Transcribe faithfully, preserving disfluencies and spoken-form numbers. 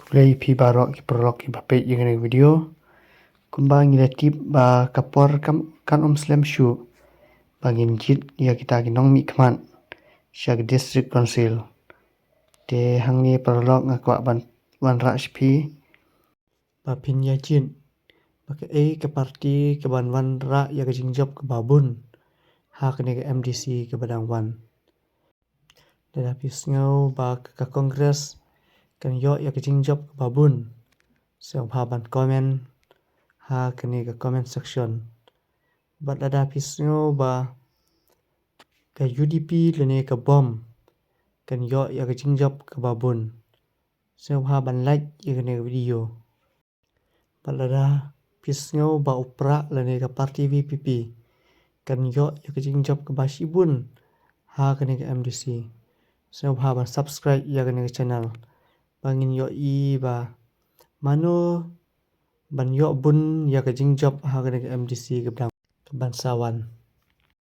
Khublei phi baroh ki paralok kiba peit ïa kane ka video. Kumba ngi la tip ba ka por kam, kan ym slem shuh ba ngin jied ïa kita ki nongmihkhmat sha ka District Council. Te hangne paralok nga kwah ban wanrah sha phi ba phin ïa jied ba kaei ka party kaban wanrah ïa ka jingjop kaba bun ha kane ka M D C kaba dang wan. Lada phi sngew ba ka Congress kan ïoh ïa ka jingjop kaba bun, sngewbha ban comment ha kane ka comment section. Bad lada phi sngew ba ka U D P lane ka BOMM kan ïoh ïa ka jingjop kaba bun, sngewbha ban like ïa kane ka video. Bad lada phi sngew ba u Prah lane ka party V P P kan ïoh ïa ka jingjop kaba shibun ha kane ka M D C, sngewbha ban subscribe ïa kane ka channel ba ngin ïohi ba mano ban ïoh bun ïa ka jingjop ha kane ka M D C kaba dang, kaban sa wan.